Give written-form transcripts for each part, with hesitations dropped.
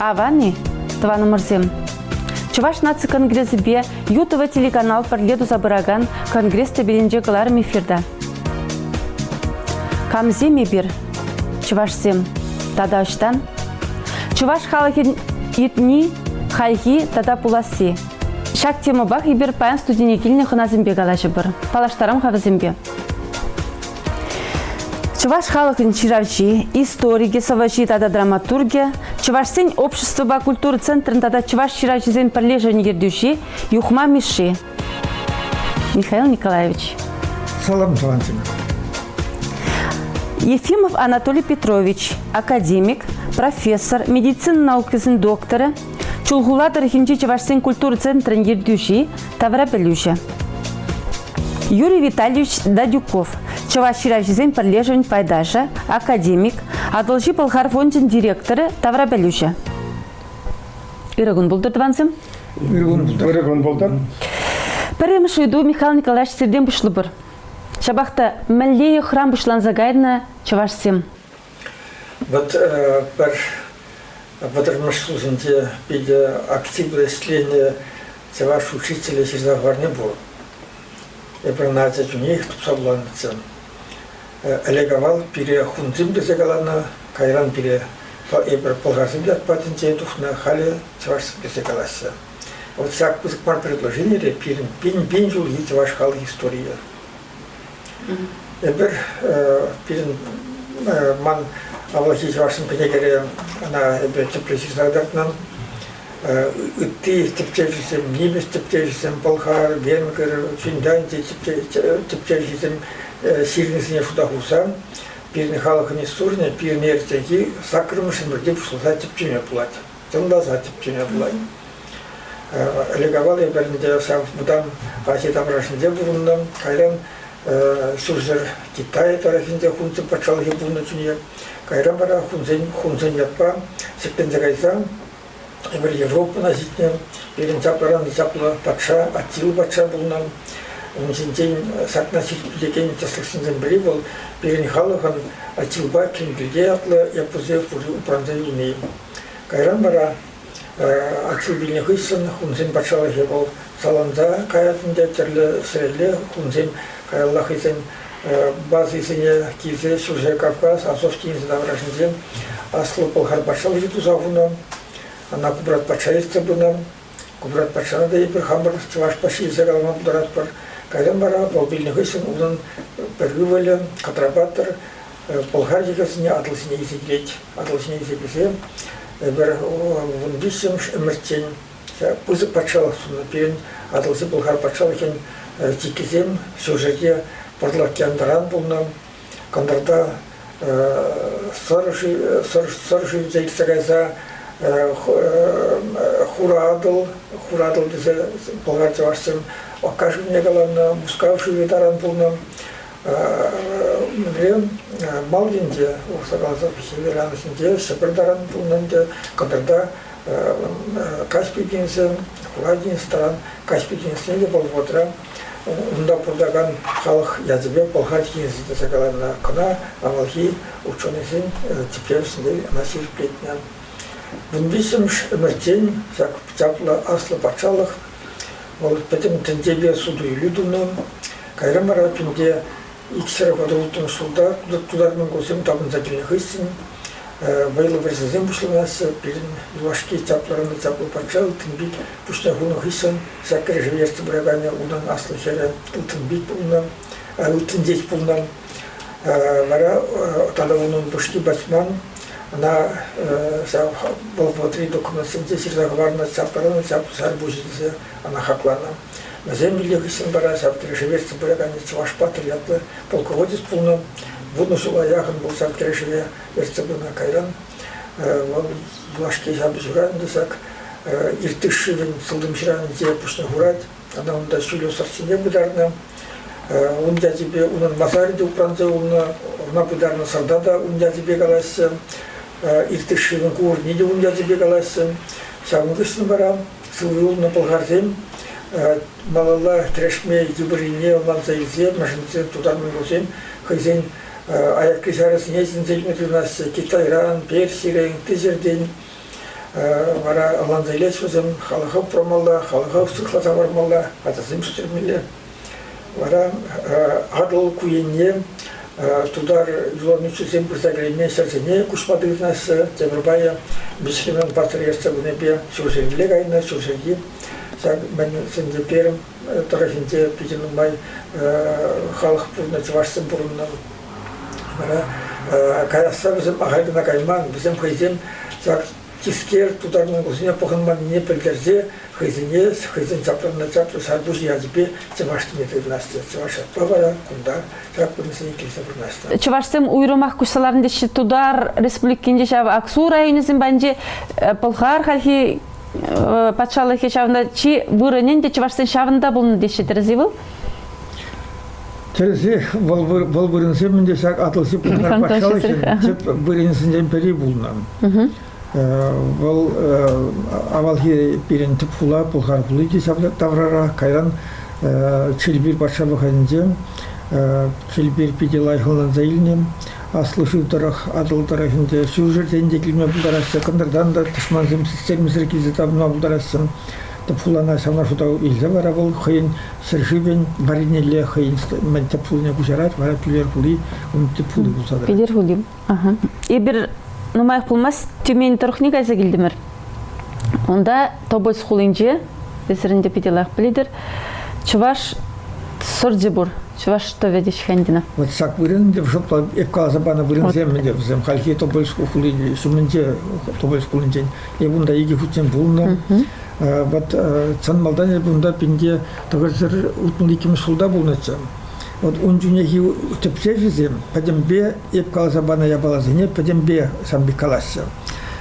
Аван-и, тӑванӑмӑрсем? Чӑваш наци конгресӗпе Ютова телеканал пӗрле туса пыракан конгресс тӗпелӗнче кӑларӑм эфирта. Камсем эпир, чӑвашсем, тата ӑҫтан? Чӑваш халӑхӗн иртни, хальхи тата пуласси. Ҫак темӑпах эпир паян студине килнӗ хӑнасемпе калаҫӑпӑр. Паллаштарам-ха вӗсемпе. Чӑваш халӑхӗн ҫыравҫи, историкӗ, сӑвӑҫи тата драматургӗ, Чӑвашсен обществӑпа культура центрӗн тата чӑваш ҫыравҫисен пӗрлешӗвӗн ертӳҫи Юхма Мишши. Михаил Николаевич. Салам, тӑвансем. Ефимов Анатолий Петрович, академик, профессор, медицина наукисен докторӗ, Чулхула тӑрӑхӗнчи чӑвашсен культура центрӗн ертӳҫи, таврапӗлӳҫӗ. Юрий Витальевич Дадюков, чӑваш ҫыравҫисен пӗрлешӗвӗн пайташӗ, академик, Атӑлҫи Пӑлхар фончӗн директорӗ, таврапӗлӳҫӗ. Ырӑ кун пултӑр, тӑвансем. Ырӑ кун пултӑр. Ырӑ кун пултӑр. Пӗрремӗш ыйту Михаил Николаевич сиртен пуҫлӑпӑр. Ҫапах та мӗнле йӑхран пуҫланса кайнӑ чӑвашсем? Вот пӗр вӑтӑрмӗш ҫулсенче питӗ активлӑ ӗҫленӗ чӑваш учителӗ ҫырса хӑварни пур. Эпир ӑна ача чухнех тупса вуланӑччӗ. Ӗлӗк-авал пире хунсем тесе каланӑ, кайран пире эпир пӑлхарсем ятпа тӗнчене тухнӑ, халӗ чӑвашсем тесе калаҫҫӗ. Вот ҫак пысӑк мар предложенире пирӗн пин-пин ҫулхи чӑваш халӑх историйӗ. Эпир пирӗн ман авалхи чӑвашсен кӗнекере ӑна эпӗ тӗплӗ ҫырса кӑтартнӑ. Ытти тӗпчевҫӗсем, нимӗҫ тӗпчевҫисем, пӑлхар, венгр, Финлянди тӗпчевҫисем ҫырнисене шута хурса пирӗн халӑхӑн историне пирӗн эртехи саккӑрмӗш ӗмӗрте пуҫласа тӗпчеме пулать, тӑнласа тӗпчеме пулать. Ӗлӗк-авал эпир ӗнтӗ ҫав вӑтам Ази таврашӗнче пурӑннӑ. Кайран Ҫурҫӗр Китай тӑрӑхӗнче хунсен патшалӑхӗ пулнӑ чухне кайран вара хунсен, хунсен ятпа ҫӗкленсе кайса эпир Европӑна ҫитнӗ. Пирӗн чаплӑран чаплӑ патша, Аттил патша пулнӑ. Ун ҫинчен ҫакна ҫирӗплетекен тӗслӗхсенчен пӗри вӑл пирӗн халӑхӑн Аттилпа Кенкилте ятлӑ эпосӗ упранса юлни. Кайран вара Аттил вилнӗ хыҫҫӑн хунсен патшалӑхӗ вӑл саланса каять ӗнтӗ, тӗрлӗ ҫӗрелле хунсем каялла хӑйсен базисене килсе Ҫурҫӗр Кавказ, Азов тинӗсӗ таврашӗнче Аслӑ Пӑлхар патшалӑхӗ туса хунӑ. Ӑна Кубрат патша ертсе пынӑ. Кубрат патшана та эпир хамӑр чӑваш патши илсе калама пултаратпӑр. Кайран вара вӑл вилнӗ хыҫҫӑн унӑн пӗр ывӑлӗ Кӑтрапаттӑр Пӑлхар йӑхӗсене Атӑл ҫине илсе килет. Атӑл ҫине илсе килсе пӗр 13-мӗш ӗмӗрччен пысӑк патшалӑх суннӑ. Пирӗн Атӑлҫи Пӑлхар патшалӑхӗн чиккисем ҫурҫӗрте Пӑрлӑ океанран пулнӑ. Кӑнтӑрта Сӑр шывӗнче иртсе кайса Хура Атӑл, Хура Атӑл тесе пӑлхар чӑвашсем Ока шывне каланӑ, Мускав шывӗ таран пулнӑ. Мӗнре мал енче, урӑхла каласан, хӗвеланӑҫӗнче Ҫӗпӗр таран пулнӑ ӗнтӗ, кӑнтӑрта Каспи тинӗсӗ, Хура тинӗс таран, Каспи тинӗсне те вӑл вӑхӑтра унта пурӑнакан халӑх ячӗпе Пӑлхар тинӗсӗ тесе каланӑ. Кӑна авалхи ученӑйсен тӗпчевҫисенчен ӑна ҫирӗплетнӗ. 13-мӗш ӗмӗртен ҫак чаплӑ аслӑ патшалӑх вӑл пӗтӗм тӗнчепе суту-илӳ тунӑ. Кайран вара тӗнче 236 ҫулта тутар-монголсем тапӑнса килнӗ хыҫҫӑн вӑйлӑ вӑрҫӑсем пуҫланаҫҫӗ. Пирӗн юлашки чаплӑран та чаплӑ патша Ылтӑнпик пуҫне хунӑ хыҫҫӑн ҫак кӗрешӗве ертсе пыраканӗ унӑн аслӑ хӗрӗ Ылтӑнпик пулнӑ, Ылтӑнтет пулнӑ. Вара тата унӑн пуҫки Бачман ӑна ҫав вӑл вӑхӑтри документсенче ҫырса хӑварнӑ чаплӑран чаплӑ ҫар пуҫӗ тесе ӑна хакланӑ. Вӗсем вилнӗ хыҫҫӑн вара ҫав кӗрешӗве ертсе пыраканӗ Чӑваш паттӑр ятлӑ полководец пулнӑ. Вунӑ ҫула яхӑн вӑл ҫав кӗрешӗве ертсе пынӑ. Кайран вӑл юлашки ҫапӑҫура ӗнтӗ ҫак Иртыш шывӗн сылтӑм ҫыранӗнче пуҫне хурать. Ӑна унта ҫӳллӗ сӑртсене пытарнӑ. Ун ячӗпе унӑн масарӗ те упранса юлнӑ. Ӑна пытарнӑ сӑрта та ун ячӗпе калаҫҫӗ. Иртыш шывӗн курни те ун ячӗпе калаҫҫӗ. Ҫавӑн хыҫҫӑн вара сывӑ юлнӑ пӑлхарсем малалла кӗрешме йывӑррине ӑнланса илсе мӗншӗн тутар-монголсем хӑйсен аякри ҫарӗсене чӗнсе илме тытӑнаҫҫӗ. Китайран, Персирен, ытти ҫӗртен. Вара ӑнланса илес вӗсем халӑха упрамалла, халӑха сыхласа хӑвармалла, ачасем ӳстермелле. Вара Атӑл ку енне тутар юланутҫисем пырса кӗреймен ҫӗрсене куҫма тытӑнаҫҫӗ. Тепӗр пайӗ Мӗслӗмӗн паттӑр ертсе пынипе ҫурҫӗрелле кайнӑ. Ҫурҫӗрти ҫак мӗн Пермь тӑрӑхӗнче питӗ нумай халӑх пурӑннӑ, чӑвашсем пурӑннӑ. Вара каясса вӗсем ахаль кӑна кайман, вӗсем хӑйсем ҫак тискер тутар-монголсене пӑхӑнманнине пӗлтерсе хӑйсене хӑйсен чаплӑ чаплӑ ҫарпуҫӗ ячӗпе чӑваш теме тытӑнаҫҫӗ. Чӑваш ятпа вара кунта ҫак вырӑнсене килсе вырнаҫнӑ. Чӑвашсем уйрӑмах куҫса ларнӑ теҫҫӗ Тутар Республикинче ҫав Аксу районӗсем патӗнче Пӑлхар хальхи патшалӑхӗ ҫавӑнта чи вырӑнӗн те чӑвашсен ҫавӑнта пулнӑ теҫҫӗ. Тӗрӗс-и вӑл? Тӗрӗсех вӑл, вӑл вырӑнсем ӗнтӗ ҫак Атӑлҫи Пӑлхар патшалӑхӗн тӗп вырӑнӗсенчен пӗри пулнӑ. Вӑл авалхи пирӗн тӗп хула Пӑлхар хули те ҫав таврара. Кайран Челпир патша вӑхӑтӗнче Челпир питӗ лайӑх ӑнланса илнӗ. Аслӑ шыв тӑрӑх, Атӑл тӑрӑхӗнче ҫурҫӗртен те килме пултараҫҫӗ, кӑнтӑртан та тӑшмансем систермесӗр килсе тапӑнма пултараҫҫӗ. Тӗп хулана ҫавна шута илсе вара вӑл хӑйӗн ҫӗршывӗн варринелле хӑйӗн мӗн тӗп хулине куҫарать, вара Пӳлер хули ун тӗп хули пулса тӑрать. Пӳлер хули. Ага. Эпир нумаях пулмасть Тюмень тӑрӑхне кайса килтӗмӗр. Унта Тобольск хулинче, эсир ӗнтӗ питӗ лайӑх пӗлетӗр, чӑваш сӑрчӗ пур. Чӑваш тӑвӗ теҫ-ха ӗнтӗ. Вот ҫак вырӑн ӗнтӗ шӑпла эп каласа панӑ вырӑнсем ӗнтӗ вӗсем хальхи Тобольск хули ҫумӗнче Тобольск хулинчен эп унта икӗ хутчен пулнӑ. Вот чӑн малтан эп унта пинте 962 ҫулта пулнӑччӗ. Вот ун чухнехи тӗпчевҫӗсем пӗтӗмпе эп каласа панӑ япаласене пӗтӗмпе сан пек калаҫҫӗ.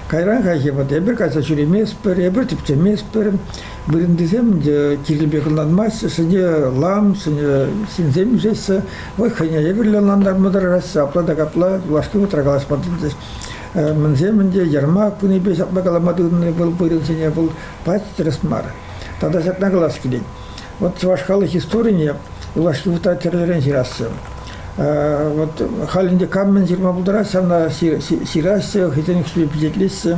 Кайран хайхи вот эпир кайса ҫӳреместпӗр, эпир тӗпчеместпӗр. Вырӑнтисем те кирлӗ пек ӑнланмаҫҫӗ, ҫӗнӗ лам, ҫӗнӗ ҫынсем ӳсеҫҫӗ. Вӑл хӑйне евӗрлӗ ӑнлантарма тӑрӑшаҫҫӗ, апла та капла юлашки вӑхӑтра калаҫма тытӑнчӗҫ. Мӗнсем ӗнтӗ Ермак пынипе ҫапла калама тытӑннӑ вӑл вырӑнсене вӑл пач тӗрӗс мар. Тата ҫакна калас килет. Вот чӑваш халӑх историне юлашки вӑхӑтра тӗрлӗрен ҫыраҫҫӗ. Вот халь ӗнтӗ кам мӗн ҫырма пултарать, ҫавна ҫыраҫҫӗ, хӑйсен укҫипе пичетлеҫҫӗ.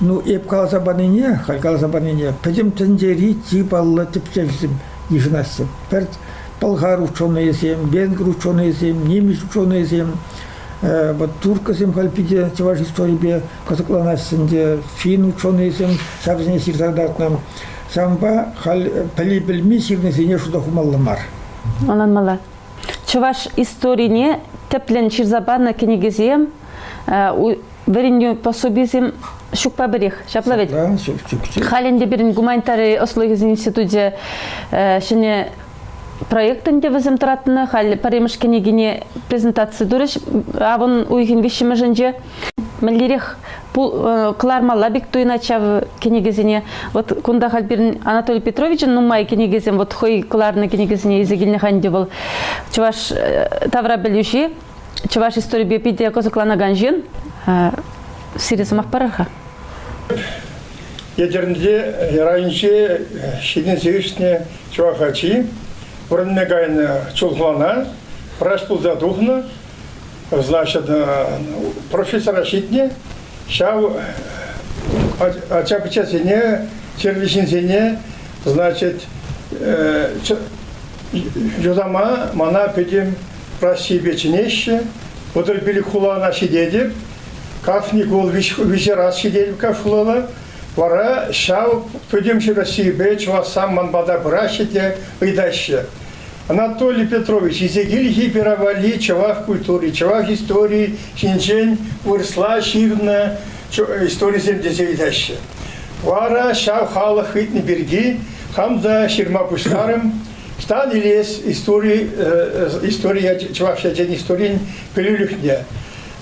Ну, эп каласа панине, халь каласа панине пӗтӗм тӗнчери чи паллӑ тӗпчевҫӗсем йышӑнаҫҫӗ. Пӗр пӑлхар ученӑйӗсем, венгр ученӑйӗсем, нимӗҫ ученӑйӗсем, Вот турккӑсем халь питӗ чӑваш историпе кӑсӑкланаҫҫӗ ӗнтӗ, финн ученӑйӗсем ҫавсене ҫырса кӑтартнӑ. Ҫавӑнпа халь пӗли-пӗлми ҫырнисене шута хумалла мар. Ӑнланмалла. Чӑваш историне тӗплӗн ҫырса панӑ кӗнекесем, вӗренӳ пособисем ҫукпа пӗрех. Ҫапла вӗт? Ҫук, ҫук, ҫук. Халь ӗнтӗ пирӗн гуманитари ӑслӑхӗсен институчӗ ҫӗнӗ проект ӗнтӗ вӗсем тӑратнӑ. Халь пӗрремӗш кӗнекине презентаци турӗҫ авӑн уйӑхӗн виҫҫӗмӗшӗнче. Мӗнлерех кӑлармалла пек туйӑнать ҫав кӗнекесене. Вот кунта халь пирӗн Анатолий Петровичӑн нумай кӗнекесем, вот хӑй кӑларнӑ кӗнекесене илсе килнӗ-ха ӗнтӗ вӑл. Чӑваш таврапӗлӳҫи, чӑваш историпе питӗ кӑсӑкланакан ҫын. Сире сӑмах парар-ха. Етӗрнте районӗнче ҫитӗнсе ӳснӗ чӑваш ачи вӗренме кайнӑ Чулхулана врач пулса тухнӑ. Значит, профессора ҫитнӗ. Ҫав ача-пӑчасене, чирлӗ ҫынсене, значит, юсама мана пӗтӗм Российӑпе чӗнеҫҫӗ. 35 хулана ҫитетӗп. Кашни кун виҫӗ раз ҫитетӗп кашни Вара ҫав пӗтӗм Российӑпе чӑвашсам ман пата пыраҫҫӗ те ыйтаҫҫӗ. Анатолий Петрович, илсе кил-хи пира валли чӑваш культури, чӑваш историйӗ ҫинчен вырӑсла ҫырнӑ историсем тесе ыйтаҫҫӗ. Вара ҫав халӑх ыйтнӑ пирки хам та ҫырма пуҫларӑм. Ӑҫтан илес истори, истори чӑваш ячӗн историн пӗлӳлӗхне.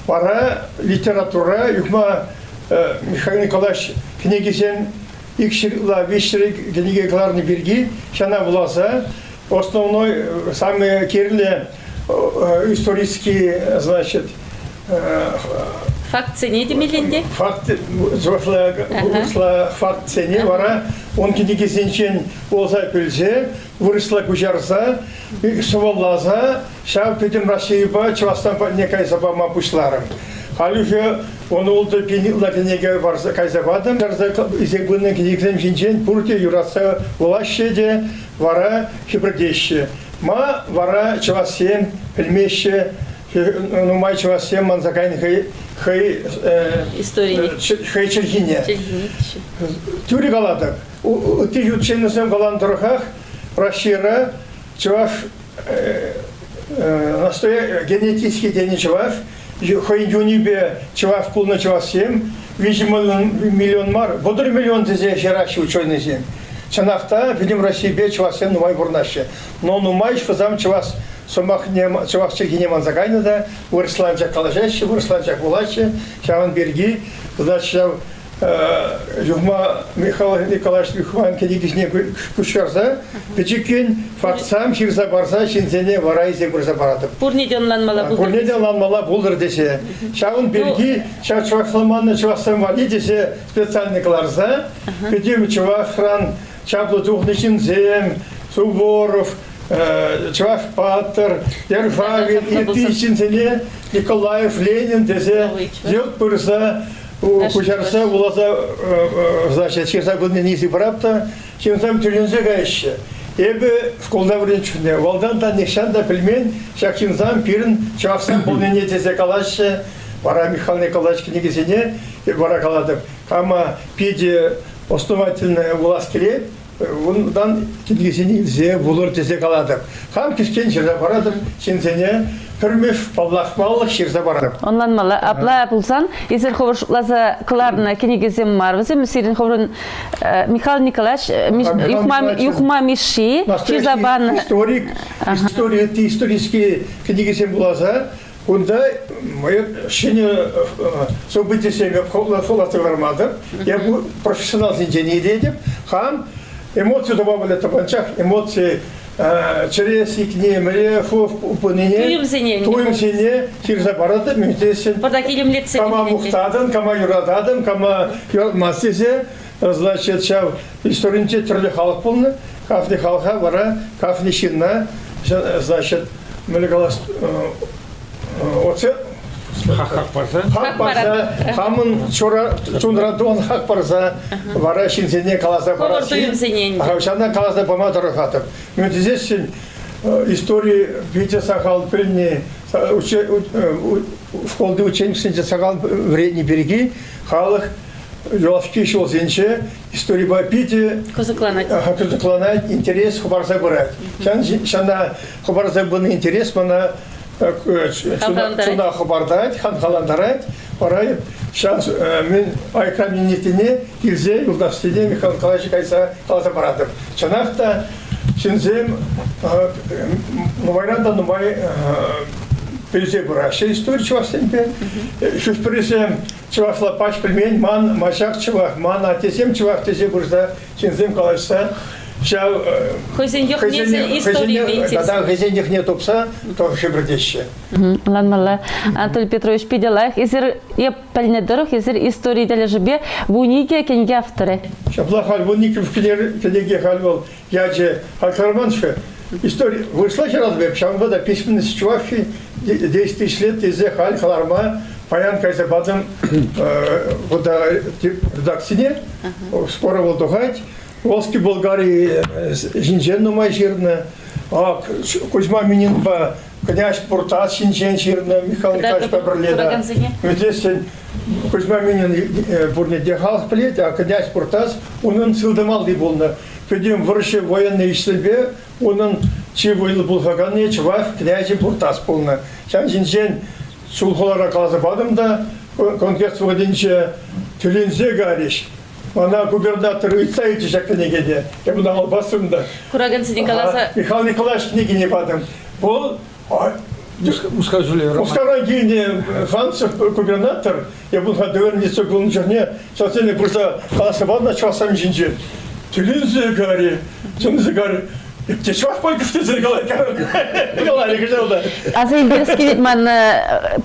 Вара литература Юхма Михаил Николаевич кӗнекисем икҫӗр ытла виҫҫӗр кӗнеке кӑларнӑ пирки ҫана вуласа основной самые кирлӗ исторический значит Фактсене темелле ӗнтӗ? Факт, вырӑсла фактсене вара ун кӗнекисенчен вуласа пӗлсе, вырӑсла куҫарса, сӑвӑлласа ҫав пӗтӗм Российӑпа Чӑвашстан патне кайса пама пуҫларӑм. Халь уже 16 пин ытла кӗнеке парса кайса патӑм. Ярса илсе пынӑ кӗнекесем ҫинчен пурте юратса вулаҫҫӗ те вара хӗпӗртеҫҫӗ. Ма вара чӑвашсем пӗлмеҫҫӗ, нумай чӑвашсем манса кайнӑ хӑй хӑй историне хӑй чӗлхине. Тӳрӗ калатӑп. Ытти ют ҫыннисем каланӑ тӑрӑхах Раҫҫейра чӑваш генетически тенӗ чӑваш хӑйӗн юнӗпе чӑваш пулнӑ чӑвашсем 3 миллион мар, 30 миллион тесе ҫыраҫҫӗ ученӑйсем. Чӑнах та, Пӗтӗм Раҫҫейпе чӑвашсем нумай пурӑнаҫҫӗ. Но нумай вӗсем чӑваш сӑмахне, чӑваш чӗлхине манса кайнӑ та вырӑсла анчах калаҫаҫҫӗ, вырӑсла анчах вулаҫҫӗ. Ҫавӑн пирки, значит, ҫав Юхма Михаил Николаевич Юхман кӗнекисене куҫарса пӗчӗккӗн фактсам ҫырса парса ҫынсене вара илсе пырса паратӑп. Пурне те ӑнланмалла пултӑр. Пурне те ӑнланмалла пултӑр тесе. Ҫавӑн пирки ҫав чӑвашламаннӑ чӑвашсем валли тесе специально кӑларса пӗтӗм чӑвашран чаплӑ тухнӑ ҫынсем, Суворов, Чӑваш Паттӑр, Державин, ытти ҫынсене Николаев, Ленин тесе йӑлт пырса куҫарса вуласа значит, ҫырса пынине парап та ҫынсем тӗлӗнсе каяҫҫӗ. Эпӗ шкулта вӗреннӗ чухне валтан та нихҫан та пӗлмен ҫак ҫынсам пирӗн чӑвашсем пулнине тесе калаҫҫӗ. Вара Михаил Николаевич кӗнекисене вара калатӑп, кама питӗ основательно вулас килет, унтан кӗнекесене илсе вулӑр тесе калатӑп. Хам кӗскен ҫырса паратӑп ҫынсене, пӗрмеш паллашмалӑх ҫырса паратӑп. Ӑнланмалла. Апла пулсан, эсир хӑвӑр шутласа кӑларнӑ кӗнекесем мар вӗсем. Сирӗн хӑвӑрӑн Михаил Николаевич Юхма Мишши ҫырса панӑ. Историк, истори, исторические кӗнекесем вуласа Кунта ҫӗнӗ событисем хӑласа кӑларматӑп. Я профессионалсенчен илетӗп. Хам эмоци тума пӗлетӗп, анчах эмоци чӗре сикни, мӗне пынине, туйӑмсене, туйӑмсене ҫырса паратӑп. Мӗнтесен Пӑртак илемлетсе кама мухтатӑн, кама юрататӑн, кама юратмасть тесе, значит, ҫав историнче тӗрлӗ халӑх пулнӑ. Кашни халӑха вара, кашни ҫынна, значит, мӗнле калас, оце хак парса хак парса хамӑн чунра туан хак парса вара ҫынсене каласа парас ҫавна каласа пама тӑрӑшатӑп мӗн тесессӗн истори питӗ сахал пӗлни школти учебниксенче сахал вӗренни пирки халӑх юлашки ҫулсенче историпе питӗ кӑсӑкланать. Кӑсӑкланать, интерес хӑпарса пырать. Ҫана хӑпарса пынӑ интерес мана чуна хӑпартать, хавхалантарать. Вара ҫав мӗн айкран минетине килсе юлташсене Михаил Николаевич кайса каласа паратӑп. Чӑнах та ҫынсем нумайран та нумай пӗлсе пыраҫҫӗ истори чӑвашсемпе. Хӑш-пӗрисем чӑвашла пач пӗлмен, ман маҫак чӑваш, ман аттесем чӑваш тесе пырса ҫынсем калаҫса ҫав хӑйсен йӑхне историйӗпе тата хӑйсен йӑхне тупса хӗпӗртеҫҫӗ. Ӑнланмалла. Анатолий Петрович питӗ лайӑх. Эсир эп пӗлнӗ тӑрӑх эсир истори тӗлӗшӗпе 12 кӗнеке авторӗ. Ҫапла халь 12 кӗнеке халь вӑл ячӗ Халь Истори вырӑсла ҫыратӑп эп, ҫавӑнпа та письменность чуваши 10 тысяч лет тесе халь кӑларма паян кайса патӑм редакцине. Скоро вӑл тухать. Волжский Болгари ҫинчен нумай ҫырнӑ. Кузьма Мининпа князь Пуртас ҫинчен ҫырнӑ Михаил Николаевичпа пӗрле. Вӗсен Кузьма Минин пурне те халӑх пӗлет, а князь Пуртас унӑн сылтӑмалли пулнӑ. Пӗтӗм вӑрҫӑ военный ӗҫсемпе унӑн чи вӑйлӑ пулхаканни чӑваш князӗ Буртас пулнӑ. Ҫав ҫинчен Чулхулара каласа патӑм та конгресс вӑхӑтӗнче тӗлӗнсе кайрӗҫ. Мана губернатор ыйтса илчӗ ҫак кӗнекене. Эпӗ ӑна алпасрӑм та. Куракансене каласа... Михаил Николаевич кӗнекине патӑм. Вӑл Мускав ҫулӗ. Мускавран килнӗ Францев губернатор Эп ун доверенница пулнӑ чухне ҫавсене пырса каласа панӑ чӑвашсем ҫинчен. Тӗлӗнсе кари, тӗлӗнсе кари. Те чӑваш пойкӑш тесе каларӗ кӑҫал та. Аса илтерес килет ман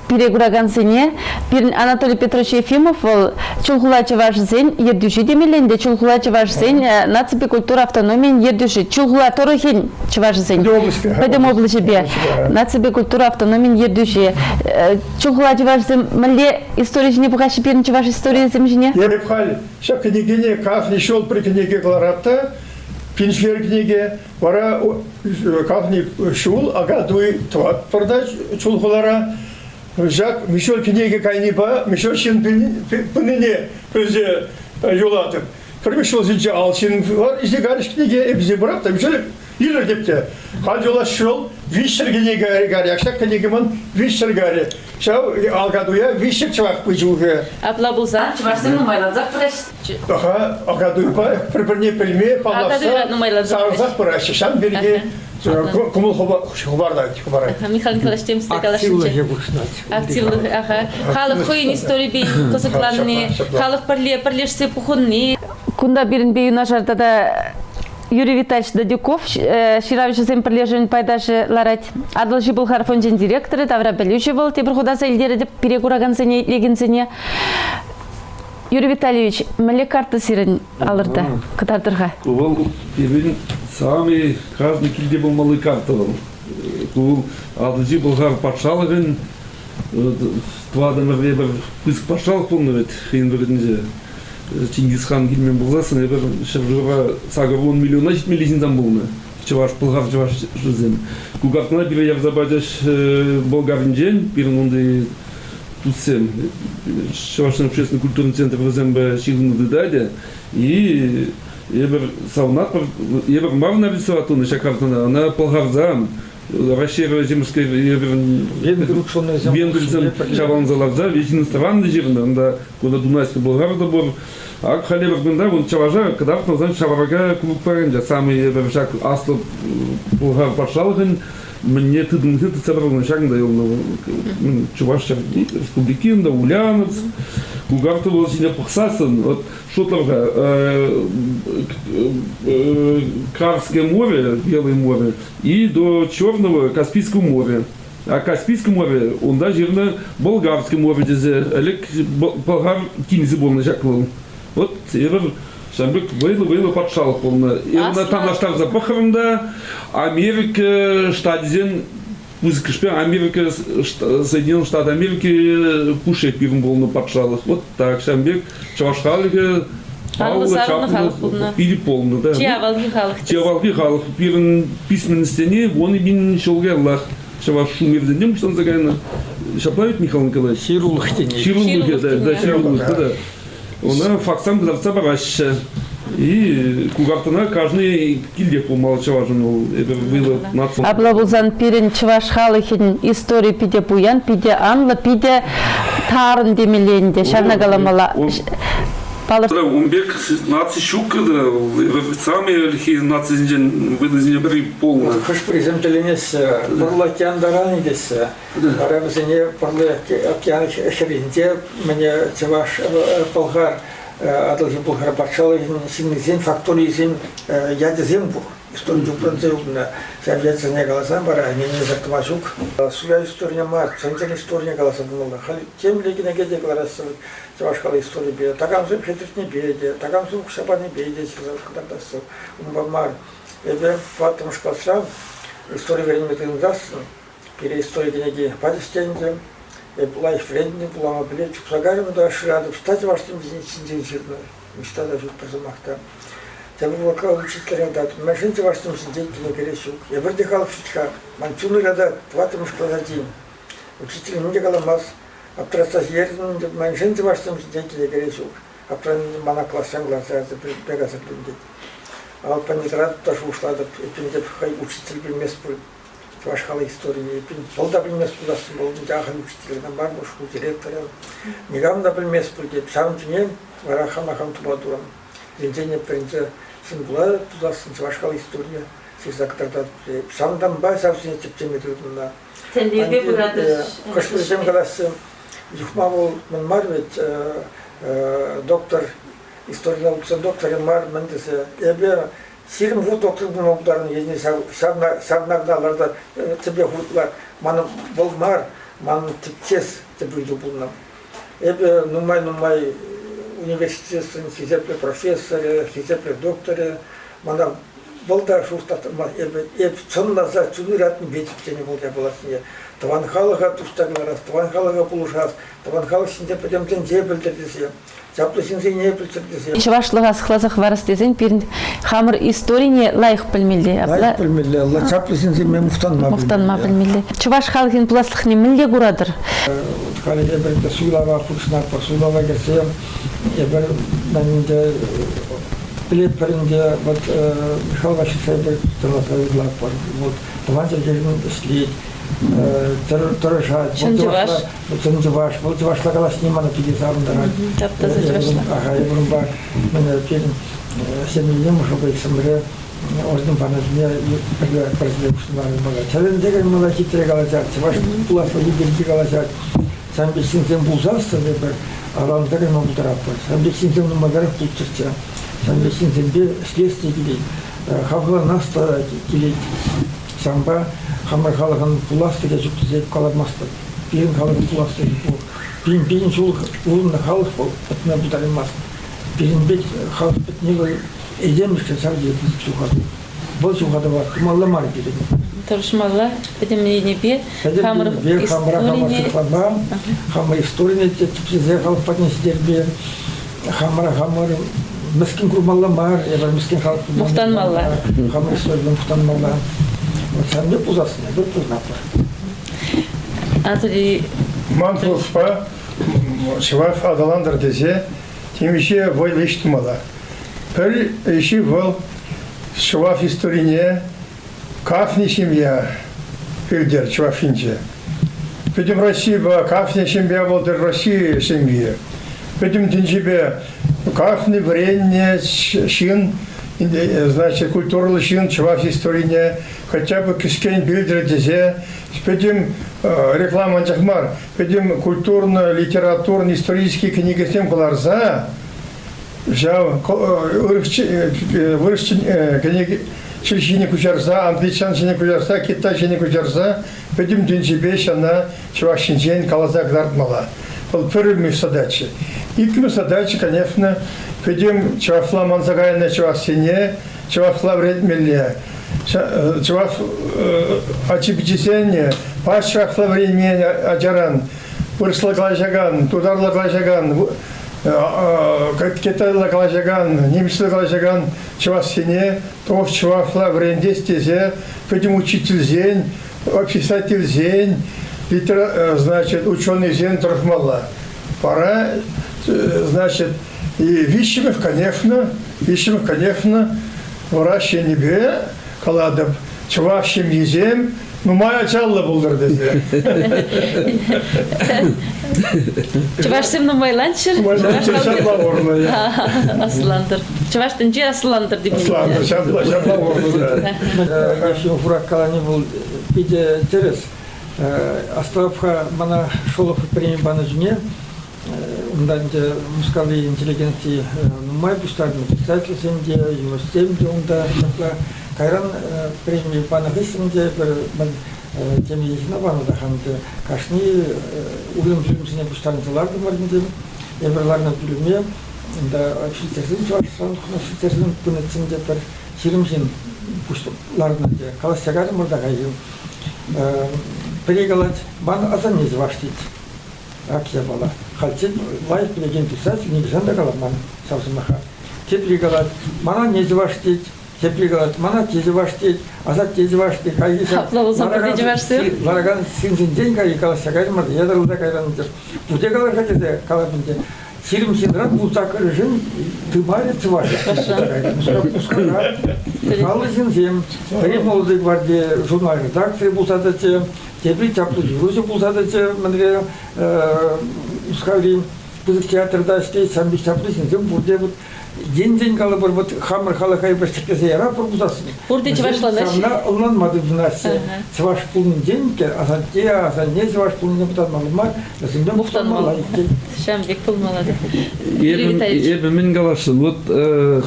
пире куракансене. Пирӗн Анатолий Петрович Ефимов вӑл Чулхула чӑвашӗсен ертӳҫи темелле ӗнтӗ. Чулхула чӑвашсен наципе культура автономийӗн ертӳҫи. Чулхула тӑрӑхӗн чӑвашӗсен пӗтӗм облаҫӗпе наципе культура автономийӗн ертӳҫи. Чулхула чӑвашсем мӗнле истори ҫине пӑхаҫҫӗ пирӗн чӑваш историйӗсем ҫине? Эп халь ҫак кӗнекене кашни ҫул пӗр кӗнеке кӑларап та пенсионер кӗнеке вара кашни ҫул Акатуй тӑватпӑр та Чулхулара. Ҫак миҫе кӗнеке кайнипе миҫе ҫын пынине пӗлсе юлатӑп. Пӗр ҫулсенче ал ҫын илсе карӗҫ кӗнеке, эпӗ пырап та миҫе илӗртеп те. Халь юлас ҫул 300 кӗнеке карӗ. Ҫак кӗнеке ман 300 карӗ. Ҫав Акатуя 300 чӑваш пычӗ уже. Апла пулсан чӑвашсем нумайлансах пыраҫҫӗ. Аха, Акатуйпа пӗр-пӗрне пӗлме, паллашса, савӑнсах пыраҫҫӗ. Ҫавӑн пирки кӑмӑл хӑпартать, хӑпарать. Михаил Николаевич темскер каласшӑнччӗ. Активлӑхӗ пуҫлать. Активлӑх, аха. Халӑх хӑйӗн историпе кӑсӑкланни, халӑх пӗрле пӗрлешсе пухӑнни. Кунта пирӗнпе юнашар тата Юрий Витальевич Дадюков ҫыравҫӑсен пӗрлешӗвӗн пайташӗ ларать. Атӑлҫи Пӑлхар фончӗн директорӗ, таврапӗлӳҫӗ вӑл. Тепӗр хут аса илтеретӗп пире куракансене, итлекенсене. Юрий Витальевич, мӗнле карта сирӗн алӑрта? Кӑтартӑр-ха. Ку вӑл пирӗн самый каждый килте пулмалли карта вӑл. Ку вӑл Атӑлҫи Пӑлхар патшалӑхӗн тӑватӑмӗр пӗр пысӑк патшалӑх пулнӑ вӗт хӑйӗн вырӑнӗнче. Чингисхан килмен пулсассӑн эпир ҫӗршывра 80 миллиона ҫитмелли ҫынсем пулнӑ. Чӑваш, пӑлхар чӑвашсем. Ку картӑна пире ярса пачӗҫ Болгаринчен, пирӗн унти туссем. Чӑвашсен общественной культурин центрӗ вӗсемпе ҫыхӑну тытать. И эпир савӑнатпӑр, эпир мар нарисовать тунӑ ҫак картӑна, ӑна пӑлхарсан Раҫҫей Земская венгрсем ҫаврӑнса ларса весь иностранный ҫырнӑ. Унта кунта Дунайский Болгар та пур. Ак халӗ пӗр кунта вон чӑваша кӑтартнӑ ҫаврака клубпа ӗнтӗ самый эпир ҫак аслӑ Пӑлхар патшалӑхӗн мӗнне тытӑнса тытса пыракан ҫакӑнта юлнӑ Чӑваш Республики унта Ульяновск, Кукар тӑвӑл ҫине пӑхсассӑн вот шутлӑр-ха Карское море, Белое море и до Черного Каспийского моря. А Каспийское море унта ҫырнӑ Болгарское море тесе ӗлӗк Пӑлхар тинӗсӗ пулнӑ ҫак вӑл. Вот эпир ҫавӑн пек вӑйлӑ-вӑйлӑ патшалӑх пулнӑ. Эпир танлаштарса пӑхрӑм та Америка штачӗсен пысӑкӑшпе Америка Соединенные Штаты Америки пушшех пирӗн пулнӑ патшалӑх. Вот так ҫавӑн пек чӑваш халӑхӗ Паллӑ сарӑлнӑ халӑх пулнӑ. Питӗ полнӑ, да. Чи авалхи халӑх. Чи авалхи халӑх. Пирӗн письменностьсене вон пин ҫулкерлах чӑваш шумерсенчен пуҫланса кайнӑ. Ҫапла ведь, Михаил Николаевич? Ҫырулӑх тени. Ҫырулӑхӗ, да, да, ҫырулӑх, да. Ӑна фактсам кӑтартса параҫҫӗ. И кукартӑна каждый килтех пулмалла чӑвашӑн вӑл. Эпир вӑйлӑ наци. Апла пулсан пирӗн чӑваш халӑхӗн истори питӗ пуян, питӗ анлӑ, питӗ тарӑн темелле ӗнтӗ. Ҫавна каламалла. Ун пек наци ҫук самый ӗлӗкхи нацисенчен вӑйлисенчен пӗри пулнӑ. Хӑш-пӗрисем тӗлӗнеҫҫӗ, пӑрлӑ океан таран теҫҫӗ. Вара вӗсене пӑрлӑ океан хӗрринче мӗне чӑваш пӑлхар Атӑлҫи Пӑлхар патшалӑхӗн ҫыннисен факторийӗсен ячӗсем пур. Истори упранса юлнӑ. Ҫав ятсене каласан вара ӗненмесӗр тӑма ҫук. Суя историне мар, чӑн-чӑн историне каласа пымалла. Халь темле кӗнеке те кӑлараҫҫӗ чӑваш халӑх историйӗпе. Такамсем хӗтӗртнипе те, такамсем укҫа панипе те ҫырса кӑтартаҫҫӗ. Унпа мар. Эпӗ тӑваттӑмӗш класра истори вӗренме тытӑнсассӑн пире истори кӗнеки пачӗҫ те ӗнтӗ. Эп лайӑх вӗрентнӗ, вулама пӗлет, чупса кайрӑм та шыратӑп, ӑҫта чӑвашсем ҫинчен ҫырнӑ. Ниҫта та ҫук пӗр сӑмах та. Тепӗр вӑхӑтра учитель ыратать, мӗншӗн чӑвашсем ҫинчен кӗнекере ҫук? Эпир те халӑх ҫут-ха, ман чун ыратать, тӑваттӑмӗш класс ачи. Учитель ним те каламасть, аптратса ҫитертӗм ӗнтӗ, мӗншӗн чӑвашсем ҫинчен кӗнекере ҫук? Аптранин мана класран кӑларса ярса пек асаплантет. Алпа тӑратӑп та шухӑшлатӑп, эппин теп хӑй учитель пӗлмест пуль чӑваш халӑх историне, эппин вӑл та пӗлмест пуласшӑн пул, ӗнтӗ ахаль учитель кӑна мар, шкул директорӗ. Никам та пӗлмест пуль теп. Ҫавӑн ҫине вара хама хам тупа турӑм. Енчен эп вӗренсе ҫын пула тусассӑн чӑваш халӑх историне ҫырса кӑтартатӑп. Ҫавӑнтанпа ҫавсене тӗпчеме тытӑннӑ. Тӗллевпе пыратӑр. Хӑш-пӗрисем калаҫҫӗ, Юхма вӑл мӗн мар вӗт, доктор, истори наукисен докторӗ мар, мӗн тесе. Эпӗ Сирӗн хут доктор пулма пултарнӑ енне ҫавна кӑна ларта тӗпе хутла. Манӑн вӑл мар, манӑн тӗпчес тӗп ыйту пулнӑ. Эпӗ нумай-нумай университетӑн хисеплӗ профессорӗ, хисеплӗ докторӗ. Мана вӑл та шухӑшлаттарман. Эпӗ эп чӑнласа чун ыратнипе тӗпченӗ вӑл япаласене. Тӑван халӑха туста кӑларас, тӑван халӑха пулӑшас, тӑван халӑх ҫинче пӗтӗм тӗнче пӗлтӗр тесе. Чаплӑ ҫынсене пӗлччӗр тесе. Чӑвашлӑха сыхласа хӑварас тесен пирӗн хамӑр историне лайӑх пӗлмелле. Лайӑх пӗлмелле, чаплӑ ҫынсемпе мухтанма мухтанма пӗлмелле. Чӑваш халӑхӗн пуласлӑхне мӗнле куратӑр? Халӗ эпир суйлава хутшӑнатпӑр. Суйлава кӗрсе эпир ӗнтӗ пӗлетпӗр ӗнтӗ, вот Михаил Васильевич эпир тӑрӑшса ырлатпӑр. Вот тӑван чӗлхешӗн ӗҫлет, тӑрӑшать. Чӑн чӑваш. Чӑн чӑваш, вӑл чӑвашла калаҫни мана питӗ савӑнтарать. Тап-таса чӑвашла. Аха, эпир унпа пирӗн ҫемьене мӑшӑрпа иксӗмӗре орден панӑ пӗрле пӗрсене пуҫланӑ. Тӗлӗнтерен мана хитре калаҫать, чӑваш пуласлӑхӗ пирки калаҫать. Сан пек ҫынсем пулсассӑн эпир авалланса кайма пултаратпӑр. Сан пек ҫынсем нумайтарах пулччӑрччӗ. Сан пек ҫынсемпе ӗҫлес те килет, хавхаланас та килет. Ҫавӑнпа хамӑр халӑхӑн пуласлӑхӗ ҫук тесе каламастӑп. Пирӗн халӑхӑн пуласлӑхӗ пур. Пин-пин ҫул пурӑннӑ халӑх вӑл пӗтме пултараймасть. Пирӗн пек халӑх пӗтни вӑл этемлӗхшӗн ҫав тери пысӑк ҫухату. Вӑл ҫухатӑва тумалла мар пирӗн. Тӑрӑшмалла пӗтӗм енӗпе хамӑр хамӑра хамӑр сыхлама, хамӑр историне те тӗпчесе халӑх патне ҫитерме, хамӑра хамӑр мӗскӗн курмалла мар, эпир мӗскӗн халӑх мухтанмалла. Хамӑр историне мухтанмалла. Вот ҫавӑн пек пулсассӑн эпир пурӑнатпӑр. Анатолий Ман шухӑшпа чӑваш аталантӑр тесе темиҫе вӑйлӑ ӗҫ тумалла. Пӗр ӗҫи вӑл чӑваш историне кашни ҫемье пӗлтер Чӑваш Енче. Пӗтӗм Российӑпа кашни ҫемье вӑл Россия ҫемйи. Пӗтӗм тӗнчепе кашни вӗреннӗ ҫын, значит, культурӑллӑ ҫын чӑваш историне хотя бы кӗскен пӗлтӗр тесе пӗтӗм реклама анчах мар, пӗтӗм культурно-литературно исторический кӗнекесем кӑларса ҫав вырӑс кӗнеке чӗлхине куҫарса, англичан ҫине куҫарса, китай ҫине куҫарса пӗтӗм тӗнчипе ҫана чӑваш ҫинчен каласа кӑтартмалла. Вӑл пӗрремӗш задача. Иккӗмӗш задача, конечно, пӗтӗм чӑвашла манса кайнӑ чӑвашсене чӑвашла вӗрентмелле. Чӑваш ачи-пичисен пач чӑвашла вӗренмен ачаран вырӑсла калаҫакан, тутарла калаҫакан, китайла калаҫакан, нимӗҫле калаҫакан чӑвашсене тӑвӑх чӑвашла вӗрентес тесе пӗтӗм учительсен, писательсен, значит, ученӑйсен тӑрӑшмалла. Вара, значит, и виҫҫӗмӗш, конечно, виҫҫӗмӗш, конечно, врач енӗпе калатӑп, чӑваш ҫемйисем нумай ачаллӑ пултӑр тесе. Чӑвашсем нумайланччӑр. Нумайланччӑр, ҫапла урлӑ. Аслантӑр. Чӑваш тӗнчи аслантӑр темелле. Аслантӑр, ҫапла, ҫапла урлӑ. Ефим Хурак калани вӑл питӗ тӗрӗс. Астӑвап-ха, мана Шолохов преми панӑ чухне унта ӗнтӗ Мускаври интеллигенци нумай пуҫтарнӑ писательсем те, юрӑҫсем те унта ҫапла. Кайран преми панӑ хыҫҫӑн те пӗр темиҫе ҫынна панӑ та ӗнтӗ. Кашни уйрӑм пӳлӗмсене пуҫтарӑнса лартӑмӑр ӗнтӗ. Эпир ларнӑ пӳлӗме унта офицерсем чӑвашран тухнӑ офицерсем пынӑччӗ ӗнтӗ пӗр 20 ҫын ларнӑ ӗнтӗ. Калаҫса кайрӑмӑр та кайрӗ. Пӗри калать, ман асанне чӑваш тет. Ак япала. Хальччен лайӑх пӗлекен писатель нихӑҫан та каламан ҫав сӑмаха. Тепри калать, мана не чӑваш тет. Тепри калать, мана те чӑваш тет, асатте чӑваш тет. Хайхи ҫав Апла пулсан пурте чӑвашсем? Ларакан ҫынсенчен кай калаҫса каймӑр, ятарласа кайран пурте калар-ха тесе калап ӗнтӗ. 20 ҫынран пулса кӗрӗшӗн тымарӗ чӑваш. Мускавра паллӑ ҫынсем, пӗри Молодой гварди журнал редакторӗ пулса тӑчӗ, тепри чаплӑ юрӑҫӑ пулса тӑчӗ, мӗнре Мускаври пысӑк театрта ӗҫлет, ҫавӑн пек чаплӑ ҫынсем пурте вот енчен калӑпӑр, вот хамӑр халӑха эпир ҫӗклесе яратпӑр пулсассӑн. Пурте чӑвашланаҫҫӗ. Ҫавна ӑнланма тытӑнаҫҫӗ. Чӑваш пулнинчен те асатте, асанне чӑваш пулнине пытармалла мар, вӗсемпе мухтанмалла иккен. Ҫавӑн пек пулмалла. Эпӗ мӗн каласшӑн, вот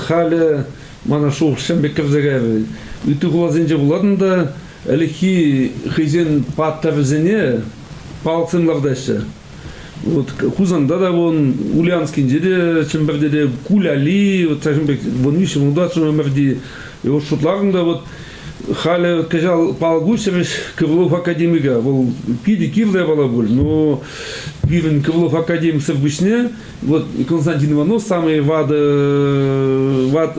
халӗ Мана шухӑшсем пек кӗрсе кайрӗ. Ытти хуласенче пулатӑн та ӗлӗкхи хӑйсен паттӑрӗсене палӑксем лартаҫҫӗ. Вот Хусанта та вон, Ульяновскинче те, Чӗмпӗрте те Куляли, вот ҫакӑн пек вон виҫҫӗ вунтӑваттӑмӗш ӗмӗрти. И вот шутларӑм та вот халӗ кӑҫал палӑк уҫрӗҫ Крылов академика. Вӑл питӗ кирлӗ япала пуль, но пирӗн Крылов академиксӗр пуҫне вот Константин Иванов самый ватӑ, ват,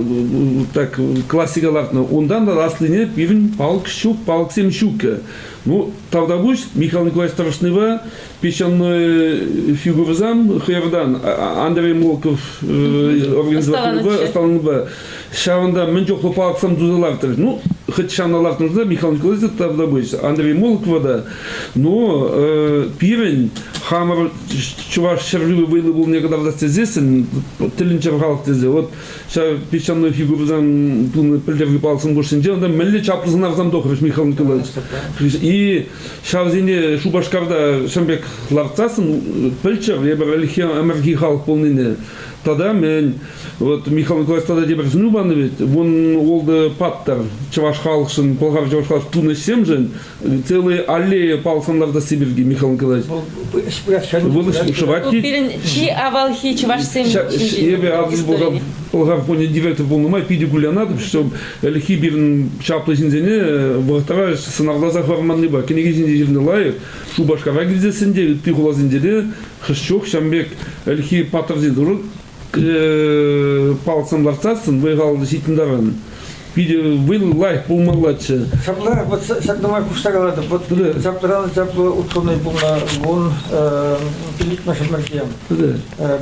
так классика лартнӑ. Унтан та аслине пирӗн палӑк ҫук, палӑксем ҫук. Ну, тавтапуҫ Михаил Николаевич тӑрӑшнипе песчаной фигурӑсем хӑйӑртан Андрей Молков организаторпа ӑсталанипе ҫавӑнта мӗн чухлӗ палӑксем туса лартрӗҫ. Ну, хоть ҫавна лартнӑ та Михаил Николаевич тавтапуҫ Андрей Молокова та. Но пирӗн хамӑр чӑваш ҫӗршывӗ вӑйлӑ пулнине кӑтартас тесессӗн тӗлӗнчӗр халӑх тесе вот ҫав песчаной фигурӑсем тунӑ пӗлтӗрхи палӑксем хушшинче унта мӗнле чаплӑ сӑнарсем тухрӗҫ Михаил Николаевич. И ҫавсене Шупашкарта ҫын пек лартсассӑн пӗлччӗр эпир ӗлӗкхи ӗмӗрхи халӑх пулнине. Тата мӗн вот Михаил Николаевич тата тепӗр сӗнӳ панӑ вӗт вун ултӑ паттӑр чӑваш халӑхшӑн, пӑлхар чӑваш халӑх тунӑ ӗҫсемшӗн целые аллея палӑксем лартасси пирки Михаил Николаевич. Вӑл шӑвать Пирӗн чи авалхи чӑвашсем Эпӗ Пӑлхар Пӑлхар фончӗн директор пулнӑ май питӗ кулянатӑп, что ӗлӗкхи пирӗн чаплӑ ҫынсене вӑхӑтра сӑнарласа хӑварманнипе кӗнеке ҫинче ҫырнӑ лайӑх Шупашкара килсессӗн те ытти хуласенче те хӑш чух ҫавӑн пек ӗлӗкхи паттӑрсен турӑ палӑксем лартсассӑн вӑй-хал ҫитнӗ таран питӗ вӑйлӑ лайӑх пулмаллаччӗ. Ҫапла вот ҫакна май хушса калатӑп. Вот чаплӑран чаплӑ ученый пулнӑ вун пиллӗкмӗш ӗмӗрте.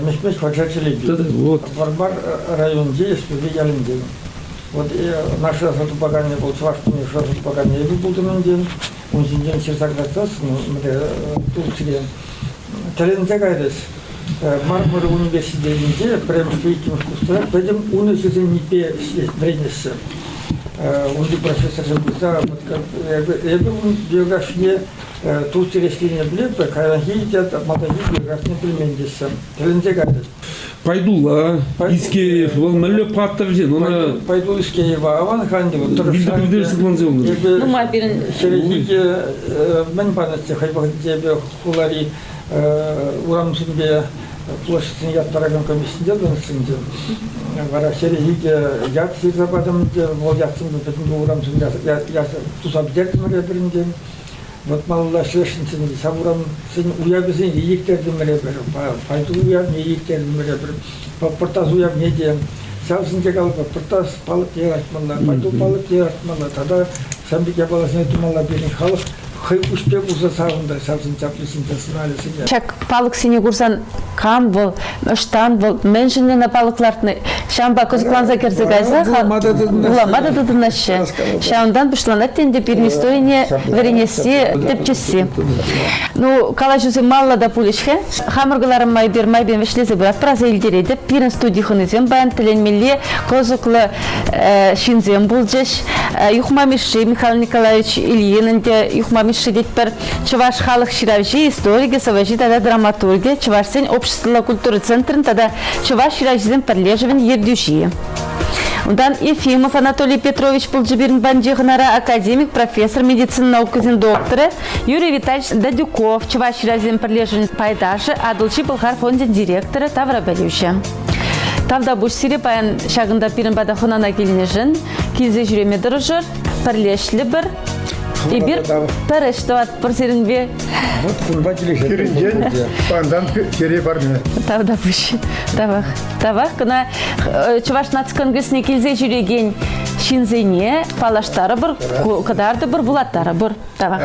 Мехмет Ходжа Челепи. Вот. Вӑрмар районӗнче Эспепе ялӗнче. Вот наша тупаканӗ был чӑваш тӗнне шыраса тупаканӗ эпӗ пултӑм ӗнтӗ. Ун ҫинчен ҫырса кӑтартсассӑн Турцире тӗлӗнсе кайрӗҫ. Мармур университетӗнче пӗрремӗшпе иккӗмӗш курсра пӗтӗм ун ӗҫӗсеннипе вӗренеҫҫӗ. Унти профессорсем пырса эпӗ ун биографине Турцире ӗҫленине пӗлетпӗр, кайранхи те малтанхи биографине пӗлмен теҫҫӗ. Тӗлӗнсе кайрӗҫ. Пайдулла Искеев, вӑл мӗнле паттӑр ҫын, ӑна... Пайдул Искеева аван хан вӑл тӑрӑшса. Нумай пирӗн... Хӗрӗхе мӗн панӑччӗ хӑй вӑхӑтӗнче эпӗ хулари урамсемпе площадьсене ят паракан комиссинче тӑнӑччӗ ӗнтӗ. Вара хӗрӗхе ят ҫырса патӑм ӗнтӗ, вӑл ятсемпе пӗтӗмпе урамсем туса пӗтертӗмӗр эпир ӗнтӗ. Вот малалла ӗҫлесшӗнччӗ ҫав урамсен уявӗсене ирттертӗмӗр эпир, Пайтул уявне ирттертӗмӗр эпир, Пӑртас уявне те. Ҫав ҫинче калӑпӑр, Пӑртас палӑкне лартмалла, Пайтул палӑкне лартмалла тата ҫавӑн пек япаласене тумалла пирӗн халӑх хӑй куҫ пек усӑ савӑнтӑр ҫавсен чаплисен персоналӗсене. Ҫак палӑксене курсан кам вӑл, ӑҫтан вӑл, мӗншӗн ӑна палӑк лартнӑ, ҫавӑнпа кӑсӑкланса кӗрсе кайса вулама та тытӑнаҫҫӗ. Ҫавӑнтан пуҫланать те ӗнтӗ пирӗн историне вӗренесси, тӗпчесси. Ну, калаҫусем малла та пулӗҫ-ха. Хамӑр кӑларӑма эпир майпен вӗҫлесе пыратпӑр, аса илтеретӗп. Пирӗн студи хӑнисем паян тӗлӗнмелле кӑсӑклӑ ҫынсем пулчӗҫ. Юхма Мишши, Михаил Николаевич Ильин ӗнтӗ Юхма Мишши тетпӗр. Чӑваш халӑх ҫыравҫи, историкӗ, сӑвӑҫи тата драматургӗ, Чӑвашсен обществӑлла культура центрӗн тата Чӑваш ҫыравҫисен пӗрлешӗвӗн ертӳҫи. Унтан Ефимов Анатолий Петрович пулчӗ пирӗн патӗнче хӑнара академик, профессор, медицина наукисен докторӗ Юрий Витальевич Дадюков, Чӑваш ҫыравҫисен пӗрлешӗвӗн пайташӗ, Атӑлҫи Пӑлхар фончӗн директорӗ, таврапӗлӳҫӗ. Тавтапуҫ сире паян ҫакӑнта пирӗн пата хӑнана килнӗшӗн. Килсе ҫӳреме тӑрӑшӑр, пӗрле ӗҫлӗпӗр. Эпир пӗр ӗҫ тӑватпӑр сирӗнпе. Вот кунпа килӗшетпӗр. Пирӗнтен пантан хӗре парне. Тавтапуҫ. Тавах. Тавах кӑна Чӑваш наци конгресне килсе ҫӳрекен ҫынсене паллаштарӑпӑр, кӑтартӑпӑр, вулаттарӑпӑр. Тавах.